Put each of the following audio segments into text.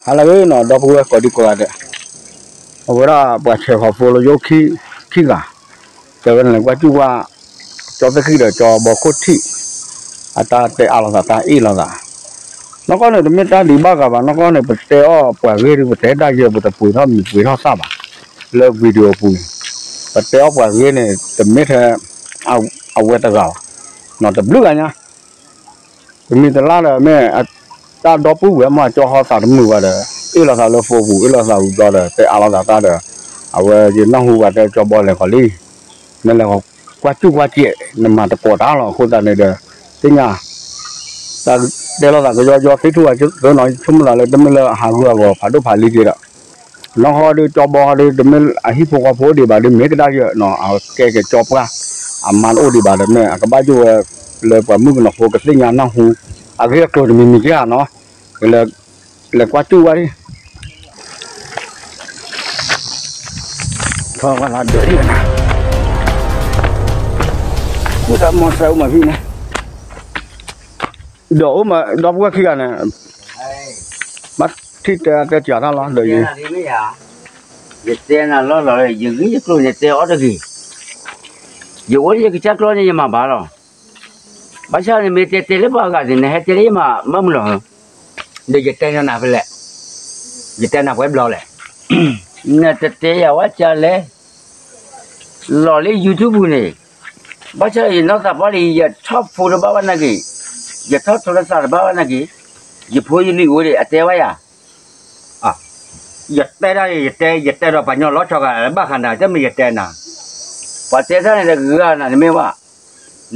ဟါလၢအဂ့ၤနီၤ ဒီပုၢ်ဝဲၢ်ကိးဒံကိးဂၤဒဲး, အဝဲဒၣ်ပှၤဆဲးဖီဖိလၢယိခံဂၤ, တဲဝဲန့ၣ်ကွၢ်စူၣ်ကွၢ်, ကၠီသ့ၣ်ဃံၣ်ဒီးကၠီဘီခိၣ်ထံး, အတၢ်တဲအါလိာ်သးတၢ်အ့ၣ်လိာ်သး, နီၢ်ကီၢ်န့ၣ်တမ့ၢ်တၢ်ဒံးဘၣ်ဂၤဘၣ် နီၢ်ကီၢ်န့ၣ် ပတဲအီၣ်ပှၤဂ့ၢ်ဒုး ပတဲဒၣ်ယဲ ပတပှ့ၤထီၣ်မံၤပှ့ၤထီၣ်သၣ်ဘၣ်, လၢ video ပူၤန့ၣ်, ပတဲအီၣ်ပှၤဂ့ၢ်န့ၣ် တမ့ၢ်ထဲ အဝဲတဂၤဘၣ်, နီၢ်တဘျုးဂၤညါ ပမံၤတလၢ်ဒီးမ့ၢ် တၢ်ဒီပုၢ်ဝဲၢ်မ့ၢ်ကၠီဟီသးတမုာ်ဘၣ်ဒီး အ့ၣ်လိာ်သးလၢ phone ပူၤ အ့ၣ်လိာ်သးဝံၤဘျီဒီး တဲအါလိာ်သးတၢ်ဒီး အဝဲယနၢ်ဟူဘၣ်တဲကၠီဘီလဲၤခီလံ, နလဲၤကွၢ်စူၣ်ကွၢ်စဲး နမၤတကိးတၢ်လီၤ အဃိသတးန့ၣ်ဒီး သ့ၣ်ညါ တၢ်တဲလိာ်သးကယီကယီသ့ထူၣ်ဝဲသၢနီၤ ဆိကမိၣ်သးလၢတမ့ၢ်လၢအဟးဂူာ်အဂီၢ်ဖးဒိၣ်ဖးလံက့ဒီး နီၢ်ဟီဒီးကၠီဘီဟီဒီး တမ့ၢ်အဟံၣ်ဖိဃီဖိအိၣ်ဒံးဘၣ်ဒီး မ့ၢ်ကဒါယဲနီၤ အကဲက့ၤကၠီပှၢ် အမါတအိၣ်ဒံးဘၣ်ဒီး မ့ၢ်အကဘၣ်ယိၣ်ဝဲ လၢပှၤမုၣ်ကနီၤဖိကသ့ၣ်ညါနၢ်ဟူ အဂ့ၢ်အကျိၤတမံၤမံၤက့ဧါနီၤ လဲၤကွၢ်စူၣ်ဝဲဒၣ် ထီၣ်ဝဲလၢဒၢးအံၤနၤ မ့ၢ်တၢ်မီၢ်စဲအိၣ်မးဖံန့ၣ် ဒီးအိၣ်မး ဒီပုၢ်ဝဲၢ်ခံဂၤန့ၣ် ဘၣ်ထံၣ်တဲတဲစှၤတၢ်လီၤ ဒီးယ ယတဲနၤလီၤလီၤ ယဂံၢ်ယကျိၤန့ၣ်တဲအီၤတဂ့ၤ, ယအိၣ်လၢယကစၢ်ကျီန့ၣ်ယမၤဘၣ်လီၤ, ဘၣ်ဆၣ်န့ၣ်မ့ၢ်တဲတဲလၢပှၤဂၤန့ၣ် နဟဲတဲလၢယမၤမုာ်လီၤ, ဒီးယတဲနၤနၤဖဲလဲၣ်, ယတဲနၤပှဲၤဘျီလဲၣ်, နတတဲယၤဝဲကလဲၣ် လီၤလၢ YouTube ပူၤန့ၣ်, ဘၣ်ဆၣ်ယနီၢ်သးပှၢ်လံ ယထီၣ်ဖိတဘၣ်ဘၣ်နာ်က့ၤ, ယထီၣ်ထိလၢသးတဘၣ်ဘၣ်နာ်က့ၤ, ယဖိယလံၤအိၣ်ဒံး အတဲဝဲယၤ, ယတဲဒၣ် ယတဲ ယတဲဒီးပှၤကညီလီၤဆီဂၤ ဘၣ်ဃးနၤ တမ့ၢ်ယတဲနၤ, ပှၤတဲတၢ်န့ၣ်တဂၤနၤ နမ့ၢ်ဘၣ်,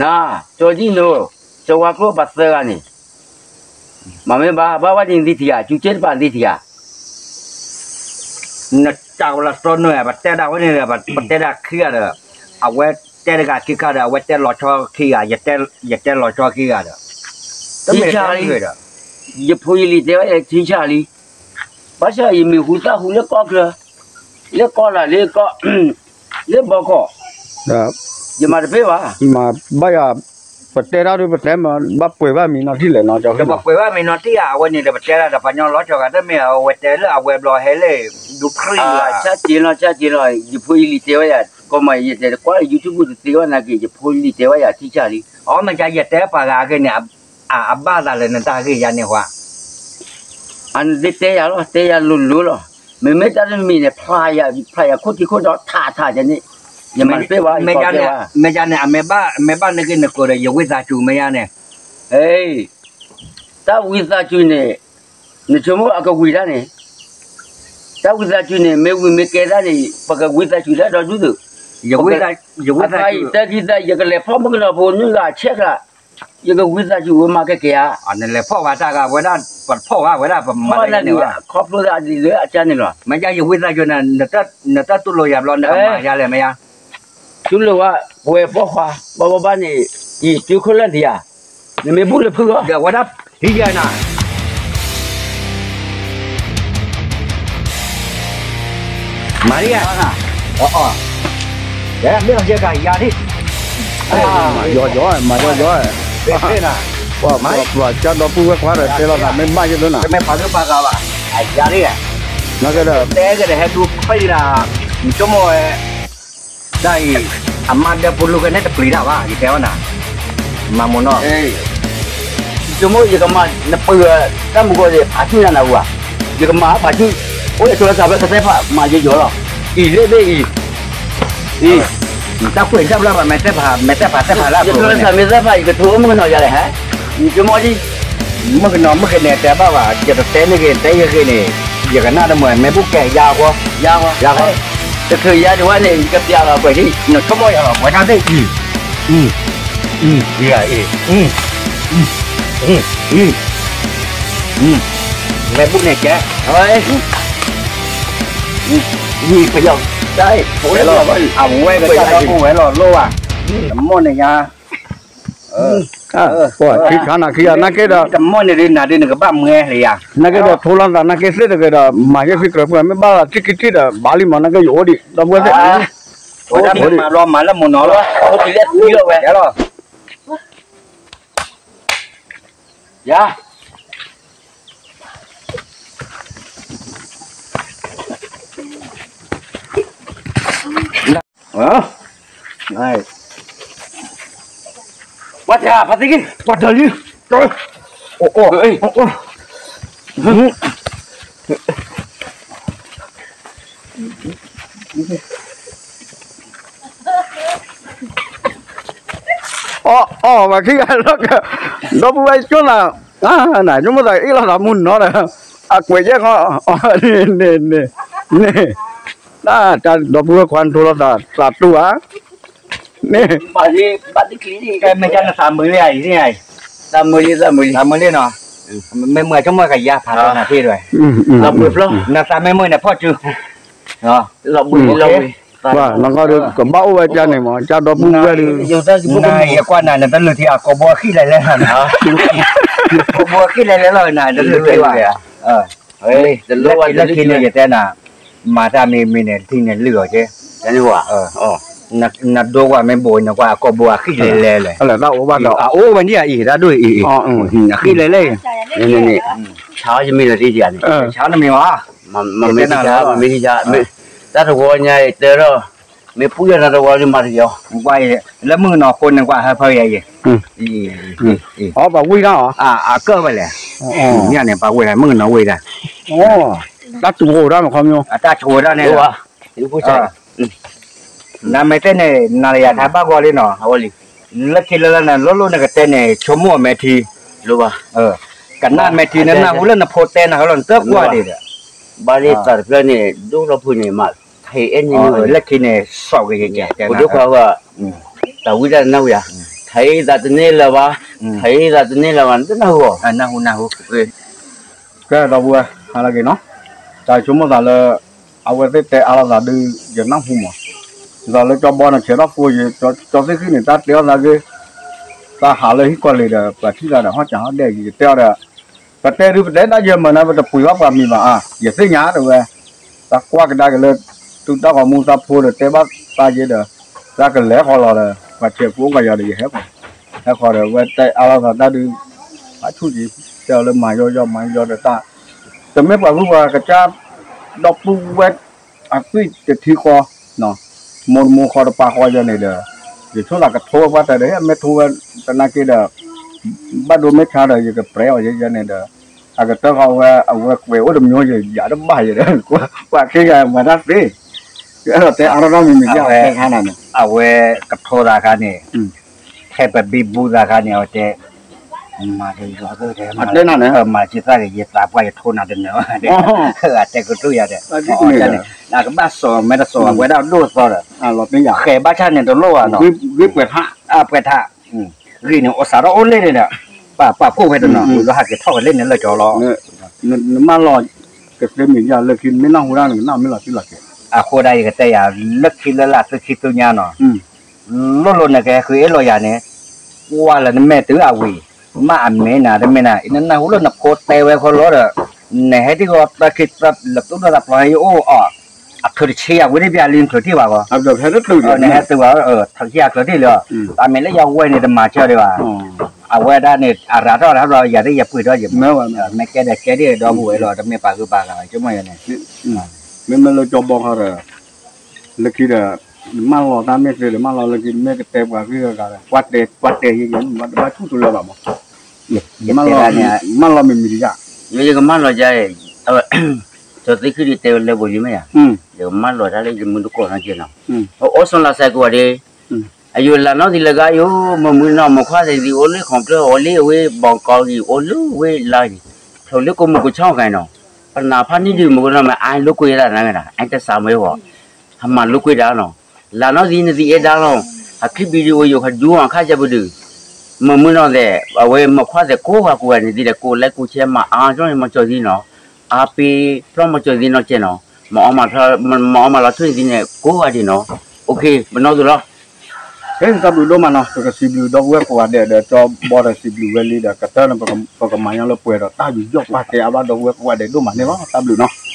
နၤ ကၠီဒံၣ်နိ ကၠီဝါကျိၣ်ပှၤသၢဂၤန့ၣ် မ့မ့ၢ်ဘၣ် ဘၣ်ဝဲဒ်နသံထံဧါ ကၠူက့တပၤနသံထံဧါ, နတၢ်ကလီၤတီနွဲၣ် ပတဲဒၣ်ဝဲန့ၣ်ဒီး ပတဲဒၣ်ခံဂၤဒီး အဝဲတဲတဂၤခံခါဒီး အဝဲတဲလီၤဆီခံဂၤ ယတဲလီၤဆီခံဂၤဒီး ထံဆးလံ, ယဖိယလံၤတဲဝဲယထံဆးလံ, ဘၣ်ဆၣ်ယမ့ၢ်ဟူသၣ်ဟူလၢကီၢ်ချၢ, လၢကီၢ်လၢ်လၢကီၢ် လၢဘီကီၢ်, ယမၤတပ့ၢ်ဘၣ်, မၤဘၣ်ယၤ, ပတဲတၢ်ဒုးပတဲမ့ၢ် ဘၣ်ပှဲၤဘၣ်မံၤနီၢ်ထံၣ်လဲၣ်နီၢ်ကၠီ, ပှဲၤဘၣ်မံၤနီၢ်ထံၣ်ဧါ အဝဲန့ၣ်ဒီး ပတဲတၢ်ဒီးပှၤကညီလီၤဆီဂၤ တမ့ၢ်အဝဲတဲလၢအဝဲဘျီဟဲလၢ ဒူခရံာ်ဧါ, ဆၣ်က့ၤလီၤ ဆၣ်က့ၤလီၤ ယဖိယလံၤတဲဝဲယၤ ကီမး ယတဲတကွၢ်လၢ YouTube တသ့ဝဲနာ်က့ၤ ယဖိယလံၤတဲဝဲယၤထံဆးလံ, အမ့ၢ်ယတဲပှၤဂၤအဂ့ၢ်န့ၣ် အဘၣ်သးလၢနတၢ်ဂ့ၢ်ယၤန့ၣ်ဝဲ အနသ့တဲယၤလီၤ တဲယၤလိၤလိၤလီၤ, မ့မ့ၢ်တၢ်တမံၤန့ၣ် ဖျါယၤ ဖျါယၤခိၣ်ထံခိၣ်ဒီးထးထးန့ၣ်, ယမၤတပ့ၢ်ဘၣ် မ့ၢ်ယၤန့ၣ် အမ့ၢ်ဘၣ်နက့ၤနကိးဒီး ယဝံသးစူၤမ့ၢ်ယၤန့ၣ်, တၢ်ဝံသးစူၤန့ၣ် နဆိကမိၣ်အကဝံၤတၢ်န့ၣ်, တၢ်ဝံသးစူၤန့ၣ် မ့ၢ်ဝံၤမ့ၢ်ကဲတၢ်န့ၣ် ပကဝံသးစူၤတၢ်ဒီဒူၣ်သုး, ယဝံသးစူၤ ယကလဲၤဖီၣ်မုၣ်ကနီၤဖိနွံဂၤဆဲးကျါ, ယကဝံသးစူၤဝဲမၤကဲကဲဧါ, နလဲၤဖီၣ်ဝဲတၢ်ဂၤဝဲဒၣ် ပဖီၣ်ဝဲဝဲဒၣ် ပမၤတၢ်န့ၣ်ဝဲ, ခီဖျိလၢအဒ်လၢအကါန့ၣ်လီၤ, မ့ၢ်ယၤယဝံသးစူၤန့ၣ် နတၢ်တူၢ်လိာ်ယၤဘျီ နကမၤယၤလဲၣ်မ့ၢ်ယၤ, တူၢ်လိာ်ဝဲ ပဝဲပိာ်ခွါ ဘၣ်ဘၣ်ဘၣ်န့ၣ် ယတုၤခိၣ်လၢ်သံဧါ, နမ့ၢ်ဘူၣ်လၢဖုၣ်ဂီၢ် ဒီးဝဲဒၣ် ဟံးယဲနၤ မၤလံဧါ, အီၤ, မ့ၢ်အီၤယဲကယၤဒံး, မၤယီယီ မၤယီယီ, ပှၤကၢ်ဒီပုၢ်ဝဲၢ်ခွါဒီး တဲလိာ်သးမ့ၢ်ဘၣ်ယဲဒိၣ်နၤ, တမ့ၢ်ပှၤဂုၤပှၤဂၤဘၣ်, အယၤဒံး, နာ်က့ဒီး တဲကဒီးဟဲဒူခီၣ်လံဒၣ်, နဆိကမိၣ်ဝဲ တၢ်အံၤ အမါဒီးဖိလိကန့ၣ်တပျံၤတၢ်ဘၣ် ယတဲဝဲနၤ, မၤမနီၤ, ယဆိကမိၣ်ယကမၤနပှ့ၤဝဲ တၢ်မူကီၢ်သ့ၣ်ဖးဆူၣ်နၤနၤဝဲ, ယကမၤဖးဆူၣ်, အိၣ်ယထိလၢသးဖျၢၣ်ကသဲဖးမၤယိယိလီၤ, အံၤလၢဘ့ၣ်အံၤ, အံၤ, တၢ်ကွဲးတၢ်ဘျါဘၣ် မဲာ်သဲဖး မဲာ်သဲဖးသဲဖးလၢအဖိန့ၣ်, ယထိလၢသးမ့ၢ်သဲဖးယကထိအိၣ်မုၣ်ကနီၤယၤလဲၣ်ဟဲ, ယဆိကမိၣ်ဒ် မုၣ်ကနီၤမုၣ်ကနဲၤတဲဘၣ်ဘၣ် ယတတဲန့ၢ်ဂ့ၤ တဲယဂ့ၤန့ၣ် ယကနၣ်တမုာ် မ့ၢ်ဘူၣ်ကဲယါဃီ, ယါဃီ, တချုးယါဒံးဝဲန့ၣ် ယကပျးလီၤကွဲးဒ် နဆိကမိၣ်ယၤလီၤကွဲးတၢ်သ့ၣ်အံၤ, အံၤ, အံၤ, မ့ၢ်ဘူၣ်န့ၣ်ကဲ, ဝံၤပယီၤ, တၢ်, အဝဲကစၢ်ဒီပုၢ်ဝဲၢ်လီၤလိၣ်ဘၣ်, တမီၢ်န့ၣ်ညါ ပှၤထံဆါနၤခံဂၤ နာ်က့ဒီး တမီၢ်န့ၣ်ဒ်နၤဒ်နကဘၣ်မွဲလံယၤ, နာ်က့ဒီး ထိလီၤသးနာ်က့သ့ၣ်တဂ့ၤဒီး မၤယဲၢ်ခံကြၢးပှဲၤ မ့ၢ်ဘၣ်သးထံၣ်ခံထံၣ်ဒီး ဘၣ်လံမး နာ်က့ယအိၣ်ဒံး ဒီပုၢ်ဝဲၢ်သ့ၣ်, ဝဲဒၣ်မၤလီၤမၤလၢမုၢ်နီၤလီၤ, အိၣ်တံၤလၢသံလီၤဝဲ, ယၤ ယၤ ယၤ ပှၤတၢ်ဖးသံက့ၤ ပှၤတၢ်လံ အီၣ် အီၣ် ပှၤခံဂၤလီၤက ဒီပုၢ်ဝဲၢ်ကၠိနၤ နဆိကမိၣ်သးအ့ၣ်လိာ်သးမုၢ်နီၤဒီး အကွဲးယဲၢ်ခီ န့ၣ် န့ၣ် န့ၣ် တၢ်ဒီပုၢ်ဝဲၢ်ခွါနထိလိာ်သး သးတူၣ်ဧါ န့ၣ် မ့ၢ်ကနသးမုာ်လံဧါအံၤ သးမုာ်လံ သးမုာ်လံ သးမုာ်လံနီၤ မ့ၢ်မုာ်ဆိကမိၣ်ကယၤဖးလီၤနၤသ့ၣ်ဒွဲၣ် လီၤဘှံးဖျီ နသးမ့ၢ်မုာ်န့ၣ်ဖီၣ်စု လီၤဘှံးလီၤဘှံး နကဘၣ်အိၣ်ဝဲကၢ်န့ၣ်မး ကၢ်ဒီပုၢ်ဝဲၢ်ဒုး နယကွၢ်နၤနတလုၢ်ထံအကိာ်ဘိအဃံလဲၣ်လဲၣ်လီၤ ကိာ်ဘိအဃံလဲၣ်လဲၣ်လီၤနၤ နတလုၢ်ထံဘၣ် လၢခံန့ၣ်ယတဲနၤ မၤတၢ်မံၤမံၤန့ၣ် ထံန့ၣ်လုၢ်အီၤက့ နဒိကွၢ်မ့ၢ်ဘိးန့ၣ်ကွၢ်အကိာ်ဘိအဃံလဲၣ်လဲၣ်လဲၣ် အအိၣ်ဝဲဒ်အံၤ တၢ်ဒိၣ်အံၤ အဃံလဲၣ်လဲၣ် ဆါယမံၤလီၤတံၢ်န့ၣ် ဆါနမံၤဘၣ် မ့ၢ်တံၢ် တၢ်တဝီညါအံၤတဲဒီး မ့ၢ်ပူၣ်ယၤနတဝီလံမၤတက့ၤအီၤ လၢမုၢ်ကနီၤဃိန့ၣ်ကွၢ်ဟဲဖၢယၤယံၤ အီ ပှၤဝံၢ်တၢ်အီၤ အကၢၣ်ဝဲလဲၣ် ညၣ်န့ၣ် ပှၤဝံၢ်တၢ် မုၢ်ကနီၤဝံၢ်တၢ် တၢ်တဝီဒၣ်မခီမီ အတၢ်တဝီဒၣ်န့ၣ် နမ့ၢ်တဲန့ၣ် နၤလၢယၤထါဘၣ်ဂီၤလံနီၤ လၢခံလၢလၢန့ၣ် လိၣ်လိၣ်နကတဲန့ၣ် ဆိကမိၣ်အမဲာ်ထံ ကနၣ်မဲာ်ထံနနၢ်ဟူလၢနဖိတဲနၤလီၤ နတကွၢ်ဒံးဒီး ဘၣ်လံသးတဖျၢၣ်န့ၣ် ဒိၣ်ထီၣ်ဖုန့ၣ်မး ထဲအဲၣ်န့ၣ် လၢခံန့ၣ် စီၣ်က့ၤယဲၢ်တဲ ပဒိၣ်ခွါဝဲ တၢ်ဝံတၢ်နၢ်ဝံၤဧါ ထဲအံၤသးတန့ၢ်လၢၤဘၣ် ထဲအံၤသးတန့ၢ်လၢၤဘၣ် နတနၢ်ဟူဘၣ် နၢ်ဟူနၢ်ဟူ ကဲဒီပုၢ်ဝဲၢ် ဟါလၢက့ၤနီၤ တၢ်ဆိကမိၣ်သးလၢ အဝဲသ့ၣ်တဲအါလိာ်သးဒုး ယနၢ်ဟူမး ဒ်သိးလၢကၠီဘီန့ၣ် ဆဲးထီၣ်ဖိယံၤ ကၠီသ့ၣ်ဃံန့ၣ် တၢ်တဲအီၣ်သးဂ့ၤ တၢ်ဟးလၢဟံၣ်ကီၢ်လံၤဒီး ပှၤထံၣ်သးဒီး ဟီၣ်စးဟီၣ်ဒဲးယံၤ ယတဲအီၤဒီး ပတဲဒုးပတဲတၢ်ယဲၢ်မးန့ၣ် ပတပှ့ၤဘၣ်ပှၤမံၤဘၣ်ဧါ ယသ့ၣ်ညါတဝဲ တၢ်ကွၢ်ကဒါက့ၤလၢ သုတၢ်ဂီၤမူတၢ်ဖိဒီး တဲဘၣ်သးယဲဒီး တၢ်ကလဲၤဃီလီၤဒီး ပှၤဆဲးဖိအိၣ်ကယၤဒီး ယဟဲဃီ ဟဲဃီဒီး ဝဲတဲအါလိာ်သးတၢ်ဒုး အဆူၣ်ကံ တဲအီၤလၢမၤယီယီမၤယီယီဒီးတၢ် တမ့ၢ်ပှၤဂုၤပှၤကစၢ် ဒီပုၢ်ဝဲၢ် အသွံၣ်တထံဃီ မိၢ်တမိၢ်ဃီတပၤဃီယဲန့ၣ်ဒီး ယဆိသးကထိဝဲပှၢ်တၢ်ဒီး ဟဲမ့ၢ်ထိဝဲ တနာ်က့ဒီး ဘၣ်ဒိမ့ၢ်ဆါဒီး ယကပြဲအီၤယဲယဲန့ၣ်ဒီး အကတၢၢ်ဃီဝဲ အဝဲကွဲးအိၣ်တမျိုးယဲ ယၤတဘၣ်ယဲဒီး ပှၤခ့ဂၤမၤတၢ်သ့ ယအဲၣ်ဒိးတဲအါထီၣ်ထီၣ်မံၤမံၤယဲ အဝဲ အဝဲကထိသးခါန့ၣ် ထဲပဘံဘူသးခါန့ၣ် အဝဲတဲ မၤက့ၤယသးက့ၤ မၤက့ၤသးက့ၤ ယသးပှၢ်ယထိနၤတနၢၤဘၣ် အတဲကတိၢ်ယၤဒီး အကဘၣ်စိာ်မ့ၢ်တစိာ် အဝဲဒၣ်ဒိၣ်သီဒီး ဃဲၤဘၣ်ဆၣ်န့ၣ်တလိၣ်ဘၣ်နီၤ ပှဲၤထး ဂ့ၤန့ၣ် အိၣ်စးထီၣ်အိၣ်လၢန့ၣ်ဒီး ပာ်ဖှိၣ်ဝဲတနီၤ လီၤဟးက့ၤထီၣ်ဝဲလၢန့ၣ်လၢကၠီလီၤ နမၢလီၤ ကသ့မ့ၢ်ယၤလၢခံမ့ၢ်နၢ်ဟူဒၣ်န့ၣ် ကနၣ်မ့ၢ်လီၤတံၢ်လီၤဆဲး အဃိဒၣ်ယကတဲယၤ လၢခံလၢလၢ်သုခံသုညါနီၤ လိၣ်လိၣ်န့ၣ်ကဟဲဃုအ့ၣ်လိာ်ယၤန့ၣ် ကွၢ်လၢနမဲာ်တုၤအဝံၤ မ့ၢ်အမဲာ်နၤတမ့ၢ်နၤ နနၢ်ဟူလၢနဖိတဲဝဲခီလီၤဒီး နဟဲထံၣ်ဂီၤတၢ်ခံတၢ်လၢသူၣ်ဒိၣ်သးဖျိးဟဲယအိၣ်အီၤ အထုးတဆံယၤဝံၤတဘျီလံနထုးထံၣ်ဘၣ်ဂီၤ နဟဲတုၤဘၣ် ထုးဆံယၤချၢထံၣ်လံ တၢ်မ့ၢ်လၢယဝဲန့ၣ်တမၤစၢၤဒံးဘၣ် အဝဲဒၣ်န့ၣ် အရၤထီၣ်ရၤထီၣ် ယၤသ့ၣ်ယပှ့ၤဒီးယမ့ၢ်ကဲဒီးကဲဒ်ဒီပုၢ်ဝဲၢ်လီၤ တမ့ၢ်ပာ်ဂုၢ်ပာ်ဂၤ ကမ့ၢ်ယဲန့ၣ် မ့မ့ၢ်လၢကၠီဘီခါဒီး လၢခံဒီး နမၢလီၤတၢ်မ့ၢ်သ့ဒီး မၢလီၤလၢခံ မ့ၢ်ကတဲပှၤဂ့ၢ်ဂၤဒီး ကွၢ်တဲ ကွၢ်တဲယဲယဲ နဘၣ်ဆူၣ်တလၢဘၣ်မး မၢလီၤ မ့ၢ်မံၤတယၣ် ယကမၢလီၤယၤ စီၤသ့ခုဒုးတဲဝဲလၢပှဲၤလံမ့ၢ်ဧါ ယကမၢလီၤတၢ်လၢယမုၢ်တကိးနီၢ်ကဲနီၤ အိၣ်ဆိလီၤစဲးကိးဂၤဒဲး အယိၤလၢနီၢ်သံလၢဂၤယိၤ မ့ၢ်မုၢ်နီၢ်မ့ၢ်ခွါသ့ၣ်သံ အိၣ်လၢခီဖျိ အိၣ်လၢအဝ့ၢ် ဘီကီဂံၤ အိၣ်လၢဝ့ၢ်လါဂံၤ ဖျိလၢကိးမုၢ်ကိးဆၣ်ဂၤနီၤ ပနၢ်ဖးန့ၢ်ဒုးမုၢ်ကနီၤမ့ၢ် အါလိာ်ကွဲတၢ်နၤဂ့ၤနီၤ အဲၣ်တစးမ့ၢ်ဂီၤ ဟမၤလိာ်ကွဲတၢ်နီၤ လၢနီၢ်သံနသံအဲၣ်ဒါလီၤ ဟးချံဘံဒုးအိၣ်ယိၤခးဒူအခါကဲပဒုး မ့ၢ်မုၢ်နီၢ်သ့ၣ် အဝဲမ့ၢ်ခွါသ့ၣ်ကိးဂၤကိးဂၤန့ၣ်သံဒီး ကိးလဲကိးဆဲမၤအါကၠီန့ၣ်မၤကၠီသံနီၤ အါပ့ၤဖျီမၤကၠီသံနီၢ်ကဲနီၤ မၤအီမၤလီၤထူန့ၣ်သံန့ၣ် ကိးဂၤဒဲးနီၤ အိၣ်ခ့ ပနီၣ်သိးလီၤ ဟဲ တၢ်ဘျုးဒိၣ်မးနီၤ ပကစံးဘျုးဒီပုၢ်ဝဲၢ်ကိးဂၤဒဲးဒီး ကၠီဘီဒီးစံးဘျုးဝဲလံဒီး ကတၢၢ်န့ၣ် ပကမၤညီလၢပှဲၤဒီး တၢ်ယူးယီၣ်ပာ်ကဲအါဘၣ်ဒီပုၢ်ဝဲၢ်ကိးဂၤဒဲးဒိၣ်မးန့ၣ်လီၤ တၢ်ဘျုးနီၤ